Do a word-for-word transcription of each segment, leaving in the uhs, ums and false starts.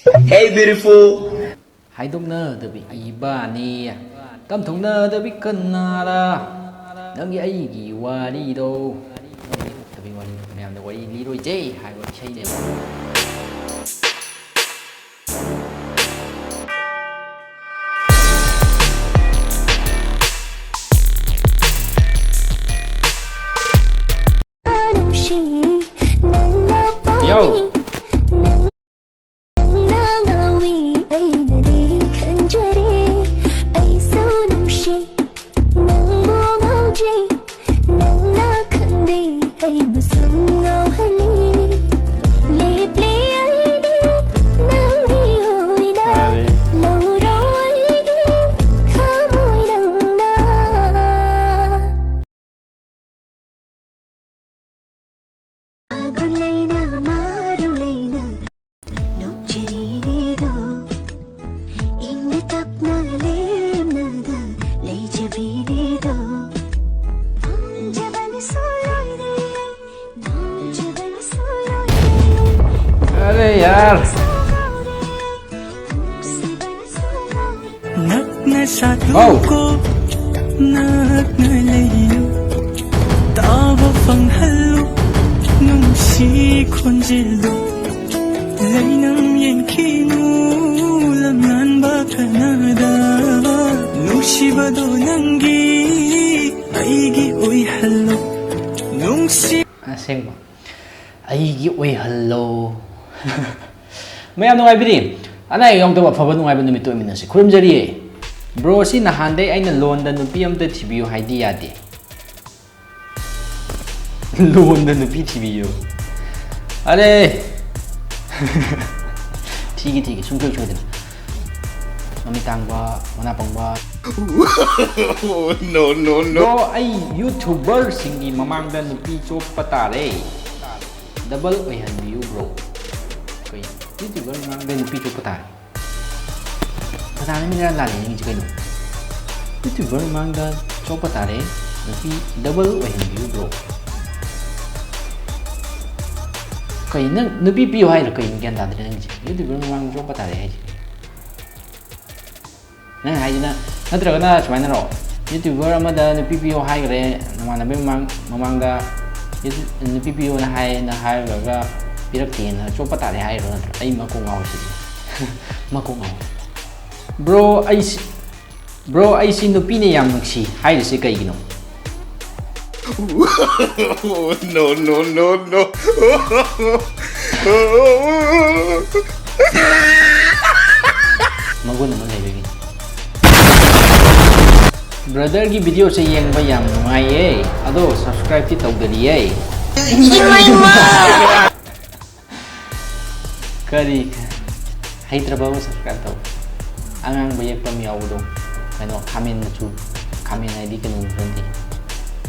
Hey, beautiful. ꯍꯥꯏꯗꯣꯛꯅꯗꯕꯤ ꯏꯕꯥꯅꯤ, ꯇꯝꯊꯣꯛꯅꯗꯕꯤ ꯀꯅꯥꯔ? ꯅꯪꯒꯤ ꯑꯩꯒꯤ ꯋꯥꯔꯤꯗꯣ꯫ ꯅꯪꯒꯤ ꯍꯩꯗꯣꯛꯇꯕꯤ ꯋꯥꯔꯤ, ꯃꯌꯥꯝꯗ ꯋꯥꯔꯤ ꯂꯤꯔꯣꯏꯁꯦ ꯍꯥꯏꯕ ꯏꯁꯩꯅꯦꯕ꯫ Yo. अरे यार। नक नशा तुमको नक न ले लो, ताव फंगहल्लो, नुंशी खुंजिल्लो, लैनम येंखिनु, लमनान बाकनादा, नुंशी बदो नंगी, ꯑꯩꯒꯤ ꯑꯣꯏꯍꯜꯂꯣ, ꯅꯨꯡꯁꯤ꯫ ꯑꯁꯦꯡꯕ, ꯑꯩꯒꯤ ꯑꯣꯏꯍꯜꯂꯣ꯫ ꯃꯌꯥꯝ ꯅꯨꯡꯉꯥꯏꯕꯤꯔꯤ? ꯑꯅꯥ ꯑꯌꯦꯛ ꯌꯥꯎꯗꯕ ꯑꯐꯕ ꯅꯨꯡꯉꯥꯏꯕ ꯅꯨꯃꯤꯠꯇ ꯑꯣꯏꯃꯤꯟꯅꯁꯤ꯫ ꯈꯨꯔꯨꯝꯖꯔꯤꯌꯦ꯫ ꯕ꯭ꯔꯣ, ꯁꯤ ꯅꯍꯥꯟꯗꯩ ꯑꯩꯅ ꯂꯣꯟꯗ ꯅꯨꯄꯤ ꯑꯝꯇ ꯊꯤꯕꯤꯌꯨ ꯍꯥꯏꯗꯤ ꯌꯥꯗꯦ꯫ ꯂꯣꯟꯗ ꯅꯨꯄꯤ ꯊꯤꯕꯤꯌꯨ꯫ ꯑꯔꯦ! ꯊꯤꯒꯦ, ꯊꯤꯒꯦ, ꯁꯨꯡꯁꯣꯏ ꯁꯣꯏꯗꯅ꯫ ꯃꯃꯤꯠ ꯇꯥꯡꯕ, ꯃꯅꯥ ꯄꯪꯕ꯫ No, no, no. ꯕ꯭ꯔꯣ, ꯑꯩ YouTuberꯁꯤꯡꯒꯤ ꯃꯃꯥꯡꯗ ꯅꯨꯄꯤ ꯆꯣꯞꯄ ꯇꯥꯔꯦ꯫ Double ꯑꯣꯏꯍꯟꯕꯤꯌꯨ, ꯕ꯭ꯔꯣ꯫ ꯀꯩ? YouTuber ꯃꯃꯥꯡꯗ ꯅꯨꯄꯤ ꯆꯣꯞꯄ ꯇꯥꯔꯦ꯫ ꯀꯅꯥꯅꯣ ꯃꯤꯅ ꯂꯥꯜꯂꯦ ꯅꯤꯡꯉꯤꯁꯦ ꯀꯩꯅꯣ? YouTuber ꯃꯃꯥꯡꯗ ꯆꯣꯞꯄ ꯇꯥꯔꯦ, ꯅꯨꯄꯤ double ꯑꯣꯏꯍꯟꯕꯤꯌꯨ, ꯕ꯭ꯔꯣ꯫ ꯀꯩ ꯅꯪ ꯅꯨꯄꯤ ꯄꯤꯌꯨ ꯍꯥꯏꯔꯣ? ꯀꯩꯅꯣ ꯒ꯭ꯌꯥꯟ ꯇꯥꯗ꯭ꯔꯦ ꯅꯪꯁꯦ꯫ YouTuber ꯃꯃꯥꯡꯗ ꯆꯣꯞꯄ ꯇꯥꯔꯦ ꯍꯥꯏꯁꯦ꯫ ꯅꯪ ꯍꯥꯏꯁꯤꯅ, ꯅꯠꯇ꯭ꯔꯒꯅ ꯁꯨꯃꯥꯏꯅꯔꯣ, YouTuber ꯑꯃꯗ ꯅꯨꯄꯤ ꯄꯤꯌꯣ ꯍꯥꯏꯈ꯭ꯔꯦ, ꯅꯃꯥꯟꯅꯕꯤ ꯃꯃꯥꯡ-, ꯃꯃꯥꯡꯗ ꯅꯨꯄꯤ ꯄꯤꯌꯣꯅ ꯍꯥꯏꯅ ꯍꯥꯏꯔꯨꯔꯒ ꯄꯤꯔꯛꯇꯦꯅ ꯆꯣꯞꯄ ꯇꯥꯔꯦ ꯍꯥꯏꯔꯣ? ꯅꯠꯇ꯭ꯔꯣ? ꯑꯩ ꯃꯀꯣꯛ ꯉꯥꯎꯔꯤꯁꯤꯗꯤ꯫ ꯃꯀꯣꯛ ꯉꯥꯎ꯫ Bro, ꯑꯩ ꯁꯤ-, bro, ꯑꯩꯁꯤ ꯅꯨꯄꯤꯅ ꯌꯥꯝ ꯅꯨꯡꯁꯤ ꯍꯥꯏꯔꯤꯁꯦ ꯀꯩꯒꯤꯅꯣ? No, no, no, no. ꯃꯒꯨꯟ ꯑꯃ ꯂꯩꯕꯒꯤ꯫ Brotherꯒꯤ videoꯁꯦ ꯌꯦꯡꯕ ꯌꯥꯝ ꯅꯨꯡꯉꯥꯏꯌꯦ, ꯑꯗꯣ subscribeꯇꯤ ꯇꯧꯗꯔꯤꯌꯦ꯫ ꯀꯔꯤ? ꯍꯩꯇ꯭ꯔꯕꯕꯨ subscribe ꯇꯧ꯫ ꯑꯉꯥꯡꯕ ꯌꯦꯛꯄ ꯑꯃ ꯌꯥꯎꯕꯗꯣ, ꯀꯩꯅꯣ, ꯈꯥꯃꯦꯟ ꯃꯆꯨ, ꯈꯥꯃꯦꯟ ꯍꯥꯏꯗꯤ ꯀꯩꯅꯣ ꯈꯪꯗꯦ꯫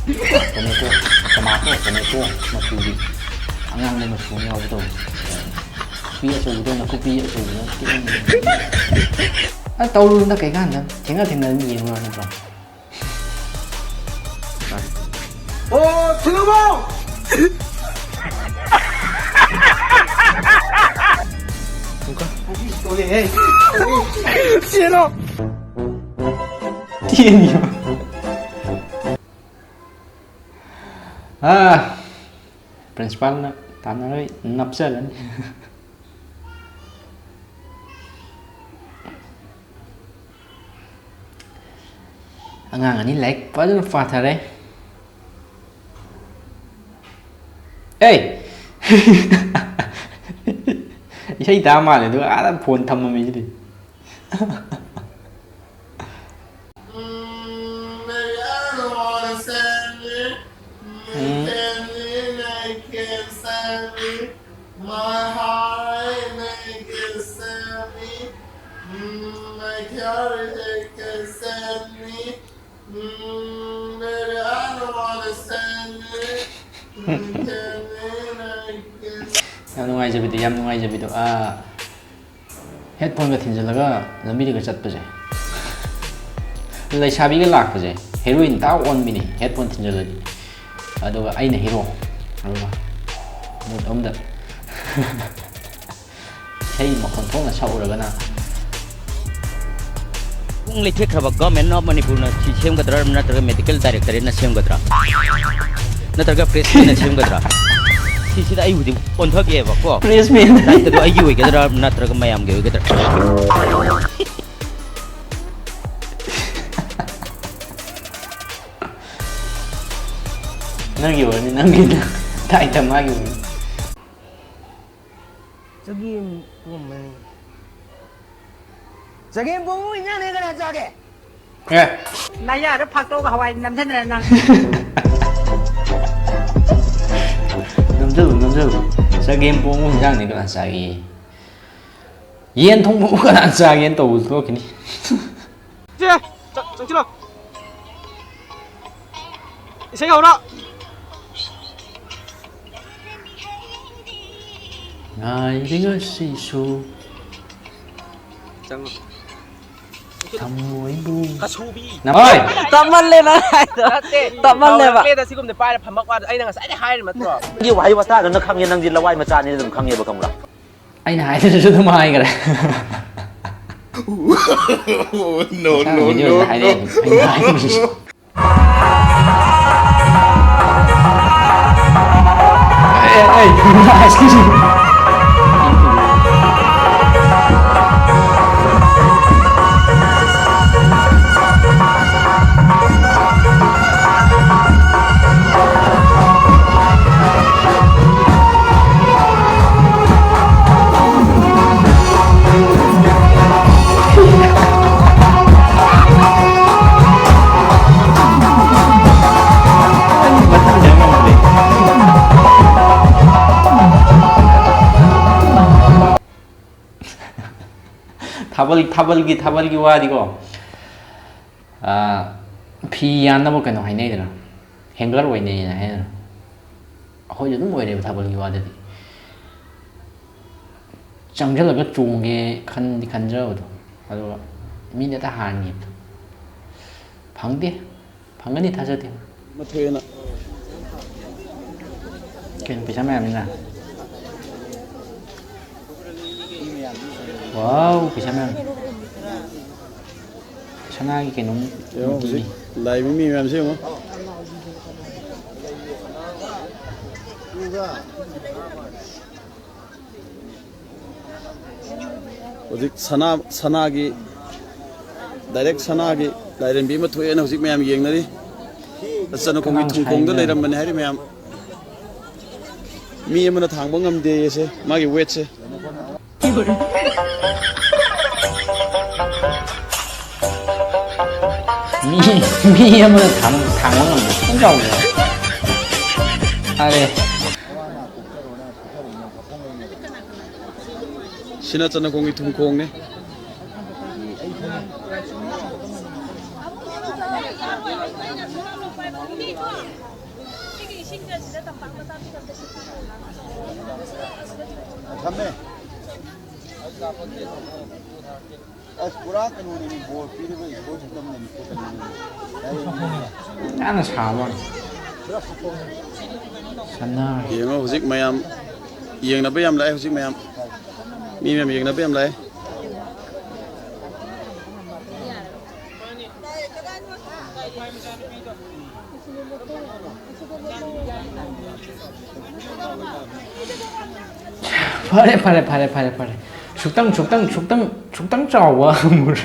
Tomato, tomato, tomato ꯃꯆꯨꯒꯤ ꯑꯉꯥꯡꯕ ꯃꯆꯨ ꯑꯃ ꯌꯥꯎꯕꯗꯣ꯫ ꯅꯥꯀꯨꯞꯄꯤ ꯑꯆꯧꯕꯗꯣ, ꯅꯥꯀꯨꯞꯄꯤ ꯑꯆꯧꯕꯗꯣ꯫ ꯑ, ꯇꯧꯔꯨꯅꯨꯗ, ꯀꯩꯀꯥꯟꯗ ꯊꯦꯡꯅ ꯊꯦꯡꯅ ꯑꯗꯨꯝ ꯌꯦꯡꯉꯨꯔꯣ, ꯅꯠꯇ꯭ꯔꯣ? ꯑꯣ, ꯊꯤꯜꯂꯨꯃꯣ! ꯆꯦꯜꯂꯣ! ꯆꯦꯟꯈꯤꯕ꯫ ꯑꯥ, principalꯅ ꯇꯥꯟꯅꯔꯣꯏ, ꯅꯞꯆꯔꯅꯤ꯫ ꯑꯉꯥꯡ ꯑꯅꯤ ꯂꯥꯏꯔꯤꯛ ꯐꯖꯅ ꯄꯥꯊꯔꯦ꯫ ꯑꯦ! ꯏꯁꯩ ꯇꯥ ꯃꯥꯜꯂꯦ, ꯑꯗꯨꯒ ꯑꯥꯗ phone ꯊꯝꯃꯝꯃꯤꯁꯤꯗꯤ꯫ ꯌꯥꯝ ꯅꯨꯡꯉꯥꯏꯖꯕꯤꯗꯣ, ꯌꯥꯝ ꯅꯨꯡꯉꯥꯏꯖꯕꯤꯗꯣ꯫ ꯑꯥ, headphoneꯒ ꯊꯤꯟꯖꯤꯜꯂꯒ ꯂꯝꯕꯤꯗꯒ ꯆꯠꯄꯁꯦ, ꯂꯩꯁꯥꯕꯤꯒ ꯂꯥꯛꯄꯁꯦ, heroine ꯇꯥ ꯑꯣꯟꯕꯤꯅꯤ headphone ꯊꯤꯟꯖꯤꯜꯂꯗꯤ꯫ ꯑꯗꯨꯒ ꯑꯩꯅ hero, ꯑꯗꯨꯒ mood ꯑꯃꯗ ꯏꯁꯩ ꯃꯈꯣꯟ ꯊꯣꯛꯅ ꯁꯛꯎꯔꯒꯅ꯫ ꯄꯨꯡ ꯂꯩꯊꯦꯛꯈ꯭ꯔꯕ Government of ꯃꯅꯤꯄꯨꯔꯅ ꯁꯤ ꯁꯦꯝꯒꯗ꯭ꯔꯥ, ꯅꯠꯇ꯭ꯔꯒ Medical Directorateꯅ ꯁꯦꯝꯒꯗ꯭ꯔꯥ, ꯅꯠꯇ꯭ꯔꯒ Pressmanꯅ ꯁꯦꯝꯒꯗ꯭ꯔꯥ? ꯁꯤꯁꯤꯗ ꯑꯩ ꯍꯧꯖꯤꯛ ꯑꯣꯟꯊꯒꯦꯕꯀꯣ꯫ Pressman꯫ Rightꯇꯗꯣ ꯑꯩꯒꯤ ꯑꯣꯏꯒꯗ꯭ꯔꯥ, ꯅꯠꯇ꯭ꯔꯒ ꯃꯌꯥꯝꯒꯤ ꯑꯣꯏꯒꯗ꯭ꯔꯥ? ꯅꯪꯒꯤ ꯑꯣꯏꯔꯅꯤ, ꯅꯪꯒꯤ꯫ Right ꯃꯥꯒꯤ ꯑꯣꯏꯔꯅꯤ꯫ ꯆꯒꯦꯝ ꯄꯣꯝꯕꯅꯤ꯫ ꯆꯒꯦꯝ ꯄꯣꯝꯕ ꯏꯟꯖꯥꯡꯅꯦ ꯀꯅꯥ ꯆꯥꯒꯦ? ꯑꯦ꯫ ꯅꯌꯥꯗ ꯐꯥꯛꯇꯣꯛꯑꯒ ꯍꯋꯥꯏ ꯅꯝꯁꯤꯟꯗꯅ ꯅꯪ꯫ ꯅꯝꯁꯤꯜꯂꯨ, ꯅꯝꯁꯤꯜꯂꯨ꯫ ꯆꯒꯦꯝ ꯄꯣꯝꯕ ꯏꯟꯖꯥꯡꯅꯦ ꯀꯅꯥ ꯆꯥꯒꯦ? ꯌꯦꯟ ꯊꯣꯡꯕꯕꯨ ꯀꯅꯥ ꯆꯥꯒꯦꯅ ꯇꯧꯕꯁꯨ ꯊꯣꯛꯈꯤꯅꯤ꯫ ꯆꯦ, ꯆꯪ-, ꯆꯪꯁꯤꯜꯂꯣ꯫ ꯏꯁꯩ ꯍꯧꯔꯣ꯫ ꯉꯥꯏꯔꯤ ꯉꯁꯤꯁꯨ꯫ ꯆꯪꯉꯣ꯫ ꯊꯃꯣꯏꯕꯨ꯫ ꯀꯁꯨꯕꯤ꯫ ꯅꯃꯣꯏ! ꯇꯞꯃꯜꯂꯦ ꯅꯪ ꯍꯥꯏꯗꯣ꯫ ꯅꯠꯇꯦ, ꯇꯞꯃꯜꯂꯦꯕ꯫ ꯍꯧꯔꯛꯂꯦꯗ ꯁꯤꯒꯨꯝꯕꯗꯤ ꯄꯥꯏꯔ ꯐꯝꯃꯛꯄ ꯑꯗꯣ ꯑꯩꯅ ꯉꯁꯥꯏꯗꯩ ꯍꯥꯏꯔꯤ ꯅꯠꯇ꯭ꯔꯣ? ꯅꯪꯒꯤ ꯋꯥꯍꯩ ꯋꯥꯇꯥꯗꯨꯅ ꯈꯪꯉꯦ, ꯅꯪꯁꯦ ꯂꯋꯥꯏ ꯃꯆꯥꯅꯤꯅ ꯑꯗꯨꯝ ꯈꯪꯉꯦꯕ, ꯈꯪꯕ꯭ꯔꯥ? ꯑꯩꯅ ꯍꯥꯏꯗꯨꯁꯨ ꯑꯗꯨꯝ ꯍꯥꯏꯈ꯭ꯔꯦ꯫ No, ꯃꯁꯥꯅ no, videoꯗ no, ꯍꯥꯏꯔꯛꯑꯦ no. ꯑꯗꯨꯝ, ꯑꯩꯅ ꯍꯥꯏꯗꯨꯁꯨ꯫ ꯑꯦ, ꯑꯦ, ꯊꯥꯕꯜ, ꯊꯥꯕꯜꯒꯤ, ꯊꯥꯕꯜꯒꯤ ꯋꯥꯗꯤꯀꯣ, ꯑꯥ, ꯐꯤ ꯌꯥꯟꯅꯕ ꯀꯩꯅꯣ ꯍꯥꯏꯅꯩꯗꯅ, hanger ꯑꯣꯏꯅꯩꯌꯦꯅ ꯍꯥꯏꯅꯩꯗꯅ꯫ ꯑꯩꯈꯣꯏꯁꯨ ꯑꯗꯨꯝ ꯑꯣꯏꯔꯦꯕ ꯊꯥꯕꯜꯒꯤ ꯋꯥꯗꯗꯤ꯫ ꯆꯪꯁꯤꯜꯂꯒ ꯆꯣꯡꯒꯦ ꯈꯟꯗꯤ ꯈꯟꯖꯕꯗꯣ, ꯑꯗꯨꯒ ꯃꯤꯅ ꯍꯦꯛꯇ ꯍꯥꯟꯈꯤꯕꯗꯣ꯫ ꯐꯪꯗꯦ꯫ ꯐꯪꯒꯅꯤ ꯊꯥꯖꯗꯦ꯫ ꯃꯊꯣꯏꯅ꯫ ꯀꯩꯅꯣ ꯄꯩꯁꯥ ꯃꯌꯥꯝꯅꯤꯅ? ꯋꯥꯎ, ꯄꯩꯁꯥ ꯃꯌꯥꯝ꯫ ꯁꯅꯥꯒꯤ ꯀꯩꯅꯣꯝ ꯌꯦꯡꯉꯣ, ꯍꯧꯖꯤꯛ ꯂꯥꯛꯏꯕ ꯃꯤ ꯃꯌꯥꯝꯁꯦ ꯌꯦꯡꯉꯣ꯫ ꯍꯧꯖꯤꯛ ꯁꯅꯥ, ꯁꯅꯥꯒꯤ, direct ꯁꯅꯥꯒꯤ ꯂꯥꯏꯔꯦꯝꯕꯤ ꯑꯃ ꯊꯣꯛꯑꯦꯅ ꯍꯧꯖꯤꯛ ꯃꯌꯥꯝ ꯌꯦꯡꯅꯔꯤ꯫ ꯆꯅꯈꯣꯡꯒꯤ ꯀꯅꯥꯅ ꯊꯨꯡꯈꯣꯡꯗ ꯁꯥꯏꯅꯣ? ꯂꯩꯔꯝꯕꯅꯦ ꯍꯥꯏꯔꯤ ꯃꯌꯥꯝ꯫ ꯃꯤ ꯑꯃꯅ ꯊꯥꯡꯕ ꯉꯝꯗꯦ ꯁꯦ, ꯃꯥꯒꯤ weightꯁꯦ꯫ ꯃꯤ, ꯃꯤ ꯑꯃꯅ ꯊꯥꯡ-, ꯊꯥꯡꯕ ꯉꯝꯗꯦ꯫ ꯈꯤꯇꯪ ꯆꯥꯎꯕ꯫ ꯑꯔꯦ꯫ ꯁꯤꯅ ꯆꯅꯈꯣꯡꯒꯤ ꯊꯨꯡꯈꯣꯡꯅꯦ꯫ ꯊꯝꯃꯦ꯫ ꯑꯁ, ꯄꯨꯔꯥ ꯀꯩꯅꯣꯅꯦꯃꯤ, ꯕꯣꯜ ꯄꯤꯔꯤꯕ ꯏꯁꯄꯣꯔꯠ ꯁꯤꯁꯇꯝꯅꯦꯃꯤ, ꯈꯨꯇꯝꯅꯦꯃꯤ꯫ ꯌꯥꯝꯅ ꯁꯥꯕ ꯋꯥꯅꯤ꯫ ꯁꯅꯥ꯫ ꯌꯦꯡꯉꯣ, ꯍꯧꯖꯤꯛ ꯃꯌꯥꯝ ꯌꯦꯡꯅꯕ ꯌꯥꯝ ꯂꯥꯛꯑꯦ, ꯍꯧꯖꯤꯛ ꯃꯌꯥꯝ꯫ ꯃꯤ ꯃꯌꯥꯝ ꯌꯦꯡꯅꯕ ꯌꯥꯝ ꯂꯥꯛꯑꯦ꯫ ꯐꯔꯦ, ꯐꯔꯦ, ꯐꯔꯦ, ꯐꯔꯦ, ꯐꯔꯦ꯫ ꯁꯨꯛꯇꯪ, ꯁꯨꯛꯇꯪ, ꯁꯨꯛꯇꯪ, ꯁꯨꯛꯇꯪ ꯆꯥꯎꯕ ꯑꯃꯨꯔ-,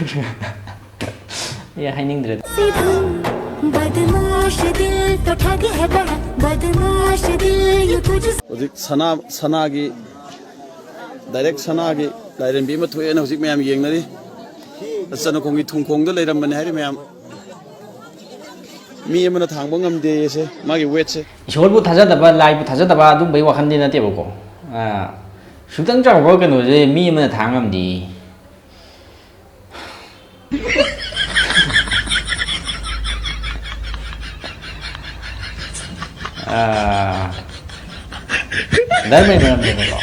ꯑꯦ, ꯍꯥꯏꯅꯤꯡꯗ꯭ꯔꯦꯗ꯫ बदमाश दिल तो ठग है बड़ा, बदमाश दिल यूं तुझसे ꯍꯧꯖꯤꯛ ꯁꯅꯥ, ꯁꯅꯥꯒꯤ, direct ꯁꯅꯥꯒꯤ ꯂꯥꯏꯔꯦꯝꯕꯤ ꯑꯃ ꯊꯣꯛꯑꯦꯅ ꯍꯧꯖꯤꯛ ꯃꯌꯥꯝ ꯌꯦꯡꯅꯔꯤ꯫ ꯆꯅꯈꯣꯡꯒꯤ ꯊꯨꯡꯈꯣꯡꯗ ꯂꯩꯔꯝꯕꯅꯦ ꯍꯥꯏꯔꯤ ꯃꯌꯥꯝ꯫ ꯃꯤ ꯑꯃꯅ ꯊꯥꯡꯕ ꯉꯝꯗꯦ ꯁꯦ, ꯃꯥꯒꯤ weightꯁꯦ꯫ ꯏꯁꯣꯔꯕꯨ ꯊꯥꯖꯗꯕ, ꯂꯥꯏꯕꯨ ꯊꯥꯖꯗꯕ ꯑꯗꯨꯝꯕꯩ ꯋꯥꯈꯜꯗꯤ ꯅꯠꯇꯦꯕꯀꯣ꯫ ꯑꯥ, ꯁꯨꯛꯇꯪ ꯆꯥꯎꯕ ꯀꯩꯅꯣꯁꯦ ꯃꯤ ꯑꯃꯅ ꯊꯥꯡ ꯉꯝꯗꯦ꯫ ꯑꯥ, ꯙꯔꯃꯒꯤ ꯃꯔꯝꯗꯅꯦꯀꯣ꯫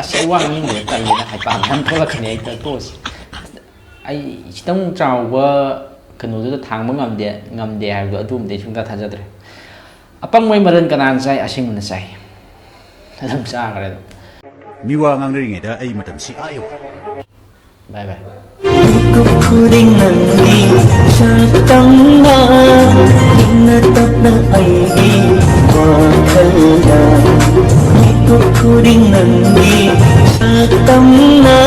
ꯑꯁ, ꯑꯩ ꯋꯥ ꯉꯥꯡꯅꯤꯡꯗ꯭ꯔꯦ, ꯇꯜꯂꯦꯅ ꯍꯥꯏꯄꯥ ꯃꯌꯥꯝ ꯊꯣꯛꯂꯛꯀꯅꯤ, ꯑꯩ ꯇꯣꯛꯑꯁꯤ꯫ ꯑꯩ ꯈꯤꯇꯪ ꯆꯥꯎꯕ ꯀꯩꯅꯣꯗꯨꯗ ꯊꯥꯡꯕ ꯉꯝꯗꯦ, ꯉꯝꯗꯦ ꯍꯥꯏꯕꯗꯣ ꯑꯗꯨꯝꯗꯤ ꯑꯩ ꯁꯨꯡꯊꯥ ꯊꯥꯖꯗ꯭ꯔꯦ꯫ ꯑꯄꯪꯕꯩ ꯃꯔꯜ ꯀꯅꯥꯅ ꯆꯥꯏ? ꯑꯁꯤꯡꯕꯅ ꯆꯥꯏ꯫ ꯑꯗꯨꯝ ꯆꯥꯈ꯭ꯔꯦ ꯑꯗꯨꯝ꯫ ꯃꯤꯋꯥ ꯉꯥꯡꯅꯔꯤꯉꯩꯗ ꯑꯩ ꯃꯇꯝꯁꯤ ꯑꯥ ꯌꯧꯈ꯭ꯔꯦ꯫ Bye bye. ꯃꯤꯀꯨꯞ ꯈꯨꯗꯤꯡ ꯅꯪꯒꯤ ꯁꯛꯇꯝꯅ ꯏꯪꯅ ꯇꯞꯅ ꯑꯩꯒꯤ ꯋꯥꯈꯜꯗ꯫ ꯃꯤꯀꯨꯞ ꯈꯨꯗꯤꯡ ꯅꯪꯒꯤ ꯁꯛꯇꯝꯅ